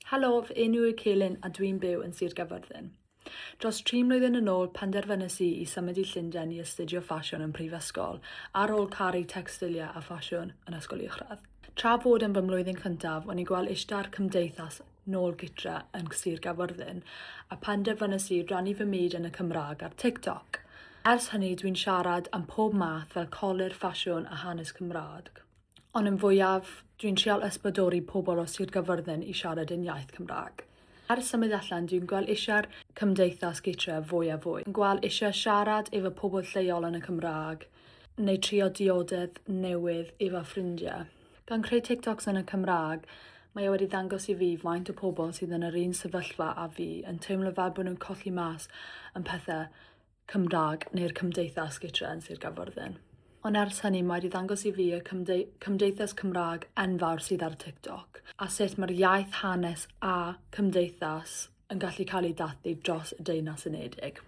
Helo, fy enw yw Celyn a dwi'n byw yn Sir Gaerfyrddin. Dros tri mlwyddyn yn ôl, penderfynes i i symud i Llundain i astudio ffasiwn yn prifysgol, ar ôl caru tecstiliau a ffasiwn yn ysgol uwchradd. Tra fod yn fy mlwyddyn cyntaf, o'n i'n gweld eisiau'r cymdeithas nôl gytre yn Sir Gaerfyrddin, a penderfynes i rannu fy myd yn y Cymraeg ar TikTok. Ers hynny, dwi'n siarad am pob math fel colur, ffasiwn a hanes Cymraeg. Ond yn fwyaf, dwi'n trial ysbrydoli pobl o Sir Gaerfyrddin i siarad yn iaith Cymraeg. Ers symud allan, dwi'n gweld eisiau'r cymdeithas gytre fwy a fwy. Yn gweld eisiau siarad efo pobl lleol yn y Cymraeg, neu trio diodydd newydd efo ffrindiau. Gan creu TikToks yn y Cymraeg, mae e wedi ddangos i fi faint o pobl sydd yn yr un sefyllfa â fi yn teimlo fel bod nhw'n colli mas yn pethau Cymraeg neu'r cymdeithas gytre yn Sir Gaerfyrddin. Ond ers hynny mae wedi ddangos i fi y cymde- cymdeithas Cymraeg enfawr sydd ar TikTok a sut mae'r iaith, hanes a cymdeithas yn gallu cael ei dathlu dros y Deyrnas Unedig.